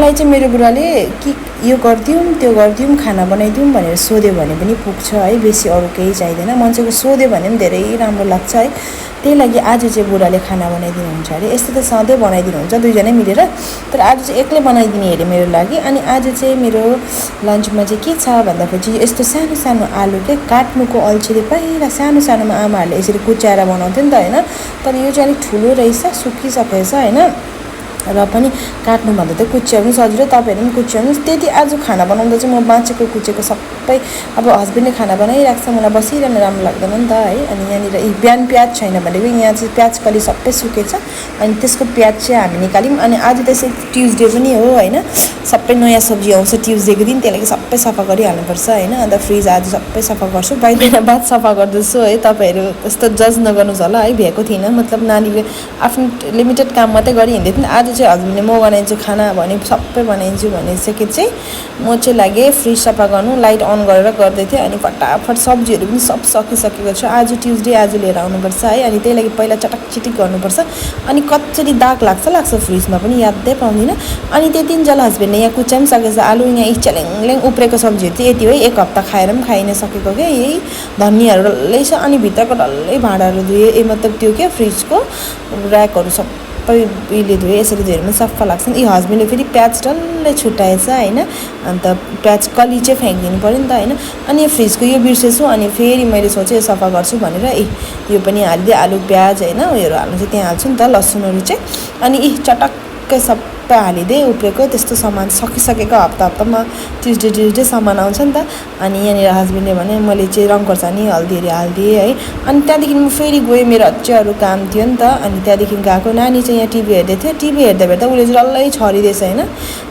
मलाई चाहिँ मेरो बुढाले कि यो गरिदिउँ त्यो गरिदिउँ खाना बनाइदिउँ भनेर सोध्यो भने पनि पुग्छ है, बेसी अरू केही चाहिँदैन। मान्छेको सोध्यो भने पनि धेरै राम्रो लाग्छ है। त्यही लागि आज चाहिँ बुढाले खाना बनाइदिनुहुन्छ अरे। यस्तो त सधैँ बनाइदिनुहुन्छ दुईजनै मिलेर, तर आज चाहिँ एक्लै बनाइदिने अरे मेरो लागि। अनि आज चाहिँ मेरो लन्चमा चाहिँ के छ भन्दाखेरि चाहिँ यस्तो सानो सानो आलु के काट्नुको अल्छीले पहिला सानो सानोमा आमाहरूले यसरी कुच्याएर बनाउँथ्यो नि त होइन। तर यो चाहिँ अलिक ठुलो रहेछ, सुकिसकेछ होइन, र पनि काट्नुभन्दा त कुच्याउनु सजिलो। तपाईँहरू पनि कुच्याउनुहोस्। त्यति आज खाना बनाउँदा चाहिँ म बाँचेको कुचेको सबै, अब हस्बेन्डले खाना बनाइरहेको छ, मलाई बसिरहनु राम्रो लाग्दैन नि त है। अनि यहाँनिर बिहान प्याज छैन भनेको यहाँ चाहिँ प्याज कली सबै सुकेछ, अनि त्यसको प्याज चाहिँ हामी निकाल्यौँ। अनि आज त्यसै ट्युजडे पनि हो होइन, सबै नयाँ सब्जी आउँछ ट्युजडेको दिन, त्यही लागि सबै सफा गरिहाल्नुपर्छ होइन। अन्त फ्रिज आज सबै सफा गर्छु, 2 दिन बाद सफा गर्दैछु है। तपाईँहरू त्यस्तो जज नगर्नुहोस् होला है, भ्याएको थिइनँ, मतलब नानीले आफ्नो लिमिटेड काम मात्रै गरी हिँड्दै थिएँ। आज चाहिँ हस्बेन्डले म बनाइदिन्छु खाना भने सबै बनाइदिन्छु भनिसके चाहिँ म चाहिँ लागेँ फ्रिज सफा गर्नु, लाइट अन गरेर गर्दै थिएँ। अनि फटाफट सब्जीहरू पनि सब सकिसकेको छ। आज ट्युजडे, आज लिएर आउनुपर्छ है। अनि त्यही लागि पहिला चटकचिटिक गर्नुपर्छ। अनि कचरी दाग लाग्छ फ्रिजमा पनि यादै पाउँदिनँ। अनि त्यति जल हस्बेन्डले यहाँ कुच्चा पनि सकेछ आलु, यहाँ च्यालेङ उब्रेको सब्जीहरू चाहिँ यति है, 1 हप्ता खाएर पनि खाइ नसकेको क्या, यही धनियाँहरू डल्लै छ। अनि भित्रको डल्लै भाँडाहरू धोएँ, मतलब त्यो के फ्रिजको ऱ्याकहरू सबै उहिले धोएँ। यसरी धोएर पनि सफा लाग्छ नि। हस्बेन्डले फेरि प्याज डल्लै छुट्याएछ होइन, अन्त प्याज कली चाहिँ फ्याँकिदिनु पऱ्यो नि त होइन। अनि यो फ्रिजको यो बिर्सेछु, अनि फेरि मैले सोचेँ सफा गर्छु भनेर यो पनि हालिदिएँ, आलु प्याज होइन उयोहरू हाल्नु चाहिँ त्यहाँ हाल्छु नि त, लसुनहरू चाहिँ। अनि चटक्कै सबै हालिदिएँ उब्रेको। त्यस्तो सामान सकिसकेको हप्तामा ट्युजडे सामान आउँछ नि त। अनि यहाँनिर हस्बेन्डले भने मैले चाहिँ रङ खोर्सानी हल्दीहरू हालिदिएँ है। अनि त्यहाँदेखि म फेरि गएँ, मेरो अझै अरू काम थियो नि त। अनि त्यहाँदेखि गएको, नानी चाहिँ यहाँ टिभी हेर्दै थियो, टिभी हेर्दा उसले चाहिँ डल्लै छरिदिएछ होइन।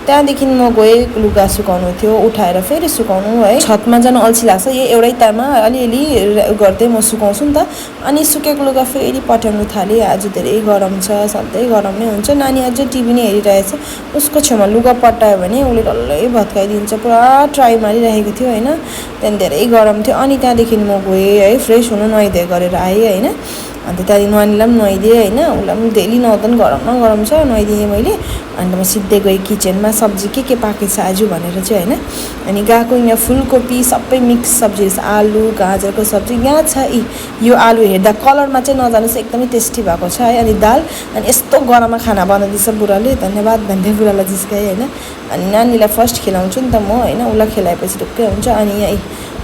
त्यहाँदेखि म गएँ, लुगा सुकाउनु थियो, उठाएर फेरि सुकाउनु है। छतमा जानु अल्छी लाग्छ, यही एउटै तारमा अलिअलि गर्दै म सुकाउँछु नि त। अनि सुकेको लुगा फेरि पट्याउनु थालेँ। आज धेरै गरम छ, सधैँ गरम नै हुन्छ। नानी अझै टिभी नै हेरिरहेछ, उसको छेउमा लुगा पट्यायो भने उसले डल्लै भत्काइदिन्छ। पुरा ट्राई मारिरहेको थियो होइन, त्यहाँदेखि धेरै गरम थियो। अनि त्यहाँदेखि म गएँ है, फ्रेस हुनु, नुहाइधुवाइ गरेर आएँ होइन। अन्त त्यहाँदेखि नानीलाई पनि नुहाइदिएँ होइन, उसलाई पनि डेली नुहाउँदा पनि गरम न गरम छ, नुहाइदिएँ मैले। अन्त म सिधै गएँ किचनमा, सब्जी के पाकेछ आज भनेर चाहिँ होइन। अनि गएको, यहाँ फुलकोपी सबै मिक्स सब्जी छ, आलु गाजरको सब्जी यहाँ छ। यो आलु हेर्दा कलरमा चाहिँ नजानुहोस्, एकदमै टेस्टी भएको छ है। अनि दाल, अनि यस्तो गरममा खाना बनाइदिन्छ बुढाले, धन्यवाद भन्दै बुढालाई जिस्काएँ होइन। अनि नानीलाई फर्स्ट खिलाउँछु नि त म होइन, उसलाई खिलाएपछि ढुक्कै हुन्छ। अनि यहाँ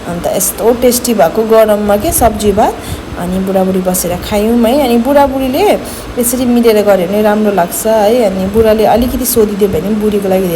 अन्त यस्तो टेस्टी भएको गरममा के सब्जी भात, अनि बुढाबुढी बसेर खायौँ है। अनि बुढाबुढीले यसरी मिलेर गऱ्यो भने राम्रो लाग्छ है। अनि बुढाले अलिकति सोधिदियो भने बुढीको लागि